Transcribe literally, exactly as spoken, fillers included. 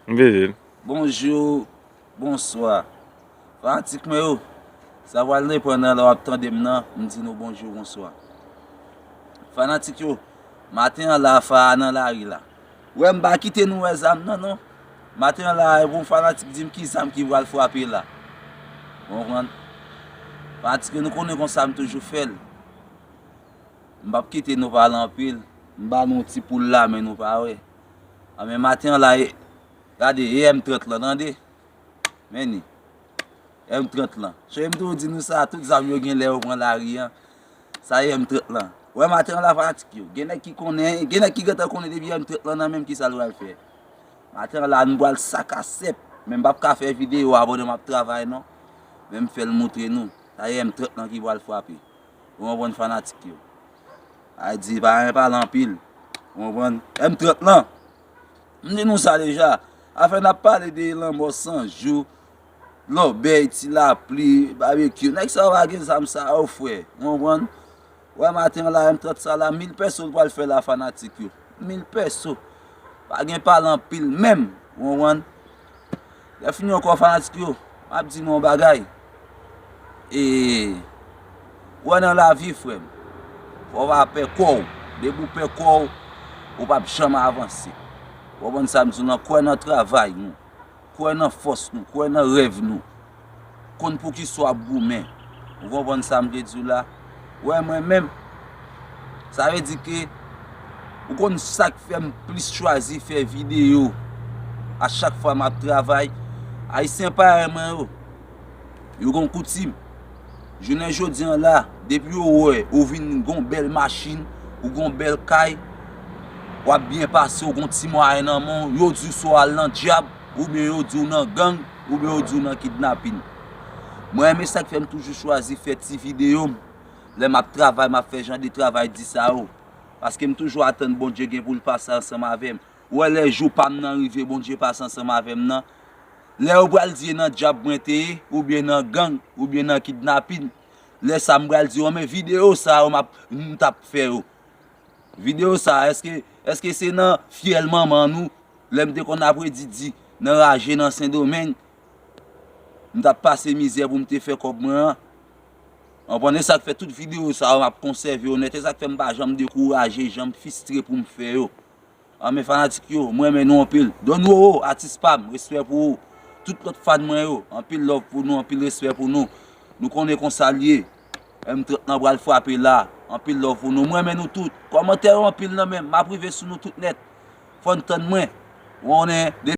M veye l. Bonjou, bonswa. Fanatik mwen yo, sa pral depann nan lè w ap tande m nan, m di nou bonjou, bonswa. Fanatik yo, maten an la, Fa a nan lari la. Wè, m pa kite nou wè zam nan, non. Maten an la, e pou fanatik di m ki zam ki pral frape la. Ou konprann? Fanatik yo, nou konnen konsa m toujou fè l. M p ap kite nou pale anpil. M ba nou ti poul la, men nou pa wè. A, men maten an la, e, gade, e M trant lan, tande. Men ni. M trant lan. Chonje m toujou di nou sa, tout zam yo gen lè yo pran lari an. Sa e M trant lan. Wè maten an la, fanatik yo. Gen nèg ki konnen, gen nèg ki gentan konnen depi M trant lan nan menm kisa l pral fè. Maten an la, nou pral sakasèp. Men m p ap ka fè videyo a pandan m ap travay, non. Men m fè l montre nou. Sa e M trant lan ki pral frape. Ou konprann, fanatik yo? A di, pa renmen pale anpil. Ou konprann? M trant lan. M di nou sa deja. Afè n ap pale de lanmò san jou, lòbèy, ti lapli, babekyou. Nèg sa yo pa gen zam sa yo, frè. Ou konprann? Wè maten an la, M trant sa la, mil pèso l pral fè la, fanatik yo. Mil pèso. Pa gen pale anpil menm. Ou konprann? Lè fini ankò, fanatik yo, m ap di nou yon bagay. E, wè nan lavi, frè m, fò w pa pè kò w. Depi w pè kò w, ou p ap janm avanse. Ou konprann sa m di w lan? Kwè nan travay nou. Kwè nan fòs nou. Kwè nan rèv nou. Konn poukisa w ap goumen. Ou konprann sa m vle di w la? Wè mwen menm, sa vle di ke ou konn sa k fè m plis chwazi fè videyo a chak fwa m ap travay. Ayisyen parèy mwen yo, yo gon koutim. Jounen jodi an la, depi yo wè ou vin gon bèl machin, ou gon bèl kay, w ap byen pase, ou gon ti mwayen nan men w, yo di w swa w al nan djab, oubyen yo di w nan gang, oubyen yo di w nan kidnapin. Mwen renmen sa k fè m toujou chwazi fè ti videyo m lè m ap travay, m ap fè jan de travay di sa yo. Paske m toujou atann Bondye gen pou l pase ansanm avè m. Ou wè lè jou pa m nan rive, Bondye pase ansanm avè m nan. Lè yo pral di e nan djab mwen te ye, oubyen nan gang, oubyen nan kidnapin. Lè sa m pral di yo, men videyo sa yo m ap, m t ap fè yo. Videyo sa, èske, èske se nan fyèl manman nou, lè m te konn apredidi nan raje nan Sendomeng, m t ap pase mizè pou m te fè kòb mwen an? Ou konprann? E sa k fè tout videyo sa yo, m ap konsève yo nèt. E sa k fè m pa janm dekouraje, janm fistre pou m fè yo. A, men fanatik yo, mwen renmen nou anpil. Don Roro, atis pa m, respè pou ou. Tout lòt fan mwen yo, anpil love pou nou, anpil respè pou nou. Nou konnen konsa l ye. M trant lan pral frape la. Anpil love pou nou. Mwen renmen nou tout. Kòmantè yo anpil nan men m. M ap rive sou nou tout nèt. Fò n tann mwen. Ou konnen, de